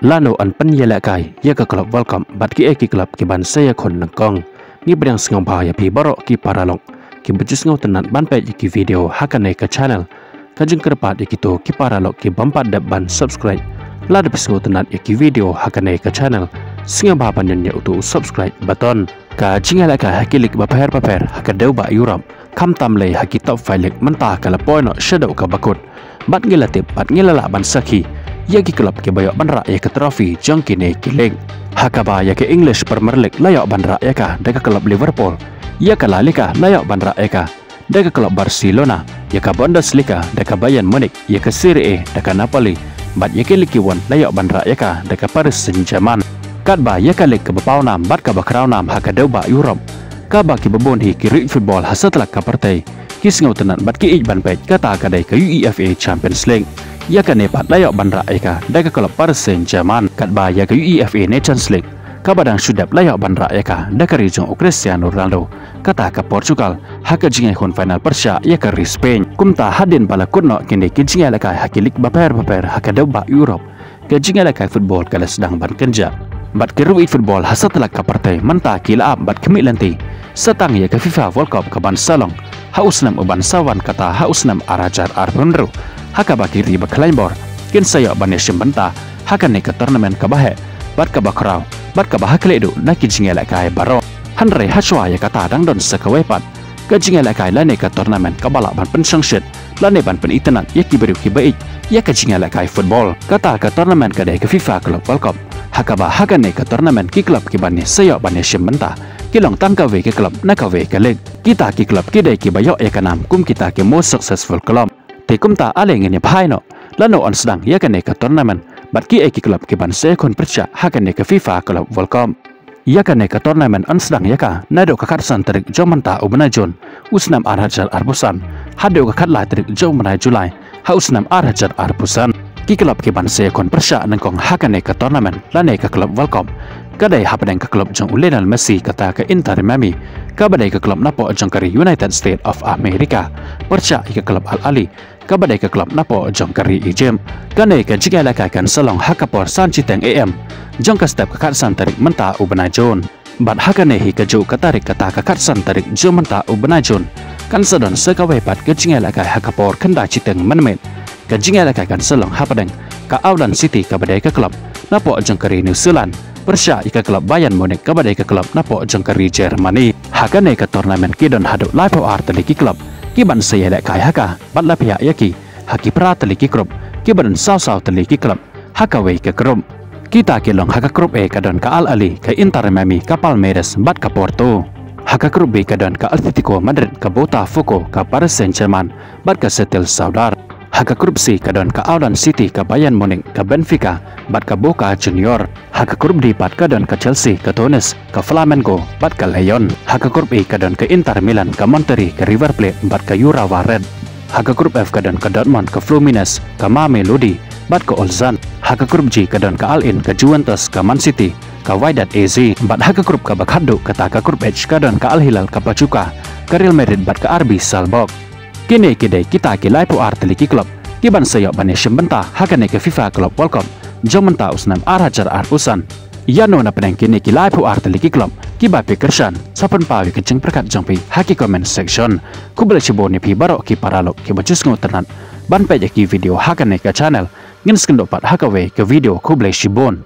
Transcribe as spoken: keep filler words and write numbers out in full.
Lano yn pynïalehkai ïa ka Club World Cup bad kiei ki club ki ban sa ïakhun nyngkong. Ngi pdiang sngewbha ïa phi baroh ki paralok kiba ju sngewtynnat ban peit ïa ki video ha kane ka channel. Ka jingkyrpad ïa kito ki paralok ki bym pat dep ban subscribe. Lada phi sngewtynnat ïa ki video ha kane ka channel, sngewbha ban ñion ïa uto u subscribe button. Ka jingïalehkai ha ki league bapher bapher ha ka dewbah Europe, khamtam lei ha ki top five league mynta ka la poi noh shaduh kaba kut. Bad ngi la tip bad ngi la lah ban sakhi ïa ki club kiba ïoh ban rah ïa ka trophy jong kine ki league. Ha kaba ïa ka English Premier League la ïoh ban rah ïa ka da ka club Liverpool. Ïa ka La Liga la ïoh ban rah ïa ka da ka club Barcelona, ïa ka Bundesliga da ka Bayern Munich, ïa ka Serie A da ka Napoli, bad ïa ka Ligue One la ïoh ban rah ïa ka da ka Paris Saint-Germain. Katba ïa ka league kaba paw nam bad kaba khraw nam ha ka dewbah Europe, kaba kiba bun hi ki riewieid football ha satlak ka pyrthei ki sngewtynnat bad ki ïeit ban peit, kata ka dei ka UEFA Champions League. Ïa kane pat la ïoh ban rah ïa ka da ka club Paris Saint-Germain, katba ïa ka UEFA Nations League kaba dang shu dep la ïoh ban rah ïa ka da ka ri jong u Cristiano Ronaldo, kata ka Portugal, ha ka jingïakhun final pyrshah ïa ka ri Spain. Kumta hadien ba la kut noh kine ki jingïalehkai ha ki league bapher bapher ha ka dewbah Europe, ka jingïalehkai football ka la sdang ban kynjah. Bad ki riewieid football ha satlak ka pyrthei mynta ki la ap bad khmih lynti sa tang ïa ka FIFA World Cup ka ban sa long ha u snem u ban sa wan, kata ha u snem ar hajar arphew hynriew, ha kaba ki ri ba khlaiñ bor kin sa ïoh ban ïashim bynta ha kane ka tournament kaba heh bad kaba khraw bad kaba ha khlieh duh na ki jingïalehkai baroh. Hynrei hashwa ïa kata dang don sa kawei pat ka jingïalehkai lane ka tournament kaba lah ban pynshongshit lane ban pynitynnad ïa ki briew kiba ïeit ïa ka jingïalehkai football. Kata ka tournament ka dei ka FIFA Club World Cup, ha kaba ha kane ka tournament ki club kiban ïa sa ïoh ban ïashim bynta ki long tang kawei ka club na kawei ka league. Kita ki club ki dei kiba ïoh ïa ka nam kum kita ki most successful club. Te kumta ale ngin ïa phai noh lano yn sdang ïa kane ka tournament bad kiei ki club kiban sa ïakhun pyrshah ha kane ka FIFA Club World Cup. Ïa kane ka tournament yn sdang ïa ka naduh ka khatsan tarik jong mynta u bnai Jun u snem ar hajar arphew san haduh ka khatlai tarik jong u bnai July ha u snem ar hajar arphew san. Ki club kiban sa ïakhun pyrshah nyngkong ha kane ka tournament lane ka Club World Cup ka dei hapdeng ka club jong u Lionel Messi, kata ka Inter Miami, kaba dei ka club napoh jong ka ri United States of America, pyrshah ïa ka club Al Ahly, kaba dei ka club napoh jong ka ri Egypt. Kane ka jingïalehkai kan sa long ha ka por san shiteng A M jong ka step ka khatsan tarik mynta u bnai Jun. Bad ha kane hi kajuh ka tarik, kata ka khatsan tarik jong mynta u bnai Jun, kan sa don sa kawei pat ka jingïalehkai ha ka por khyndai shiteng mynmiet. Ka jingïalehkai kan sa long hapdeng ka Auckland City, kaba dei ka club napoh jong ka ri New Zealand, pyrshah ïa ka club Bayern Munich, kaba dei ka club napoh jong ka ri Germany. Ha kane ka tournament ki don haduh laiphew ar tylli ki club kiban sa ïalehkai ha ka, bad la pynïaid ïa ki ha ki phra tylli ki group kiba don saw saw tylli ki club ha kawei ka group. Kita ki long: ha ka Group A ka don ka Al Ahly, ka Inter Miami, ka Palmeiras bad ka Porto. Ha ka Group B ka don ka Atletico Madrid, ka Botafogo, ka Paris Saint-Germain bad ka Seattle Sounders. Ha ka Group C ka don ka Auckland City, ka Bayern Munich, ka Benfica bad ka Boca Junior. Ha ka Group D pat ka don ka Chelsea, ka Toulouse, ka Flamengo bad ka Lyon. Ha ka Group E ka don ka Inter Milan, ka Monterrey, ka River Plate bad ka Urawa Red. Ha ka Group F ka don ka Dortmund, ka Fluminense, ka Mamelodi bad ka Lausanne. Ha ka Group G ka don ka Al Ain, ka Juventus, ka Man City, ka Wydad A Z. Bad ha ka group kaba khatduh, kata ka Group H, ka don ka Al Hilal, ka Pachuca, ka Real Madrid bad ka R B Salzburg. Kine ki dei kita ki laiphew ar tylli ki club kiban sa ïoh ban ïashim bynta ha kane ka FIFA Club World Cup jong mynta u snem ar hajar arphew san. Ïano napdeng kine ki laiphew ar tylli ki club kiba phi kyrshan, sa pynpaw ïa ka jingpyrkhat jong phi ha ki comment section. Khublei shibun ïa phi baroh ki paralok kiba ju sngewtynnat ban peit ïa ki video ha kane ka channel. Ngin sa ïakynduh pat ha kawei ka video. Khublei shibun.